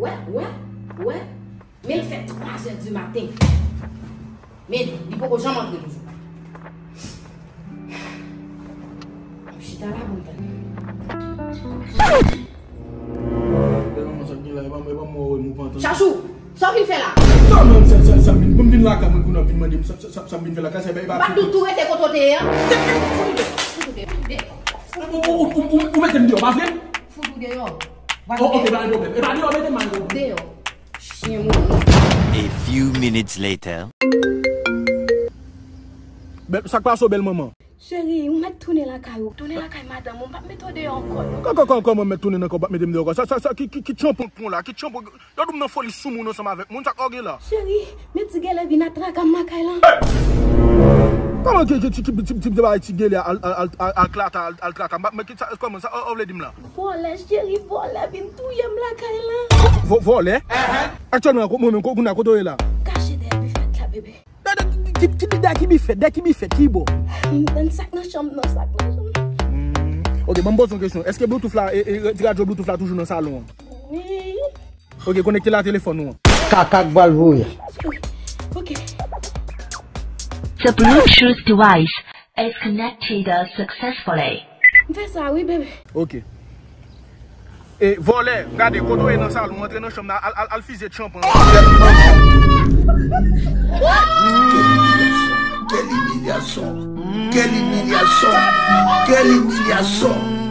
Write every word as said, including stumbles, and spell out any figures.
Wè, wè, wè. Men l fè twa zè di maten. Men li, li poko janm antre toujou. M ap chita la pou m tann. Bèl manman, sa k gen la, e pa mwen, e pa mwen, wè, nou pa antann. Chachou, sa w vin fè la? Non, non, sa, sa, sa, m vin lakay mwen, kounye a w ap vin mande m sa, sa, sa, sa m vin fè lakay, sa, e pa, e pa. M ap di w tou rete kote w te ye a. Fout ou deyò. Fout ou deyò. Ou, ou, ou, ou, ou mete m deyò, pa vre? Fout ou deyò. Oh, ok, pa gen pwoblèm. E pa deyò, mete m al deyò. Deyò. Chyen moun. A few minutes later. Bèl, sa k pase w, bèl manman? Cheri, ou mèt tounen lakay ou. Tounen lakay madanm ou. M p ap mete w deyò ankò, non. Kò, kò, kò, kòman mèt tounen nan kò, p ap mete m deyò ankò? Sa, sa, sa, ki, ki, ki tchanpon k pran la? Ki tchanpon? Yo di w nan foli sou moun ansanm avèk moun, sa k ou gen la? Cheri, men ti gèlè vin atraka m lakay la. Kòman ki, ki, ki, ki, ki, ki, ki bagay ti gèlè al, al, al, al, al traka, al, al traka m? Men ki sa, kòman sa, ou, ou vle di m la? Vòlè, cheri, vòlè vin touye m lakay la. Vò-, vòlè? Aktyèlman, ko-, mwen menm, ko-, kounye a, kote w ye la? Kache dèyè bifèt la, bebe. Dèyè, dèyè, dèyè ki bifèt? Dèyè ki bifèt? Ki bò? Nan sak nan chanm nan, sak nan chanm. Hmm. Ok, ban m poze yon kesyon. Èske Bluetooth la, e, e, ti radyo Bluetooth la toujou nan salon an? Wi. Ok, konekte l a telefòn ou an. Kaka k pral voye. Ok. The Bluetooth device is connected successfully. M fè sa, wi, bebe. Ok. E, vòlè, gade, kote w ye nan salon, antre nan chanm nan, al, al, al fize tchanpan. Quelle humiliation! Quelle humiliation! Quelle humiliation!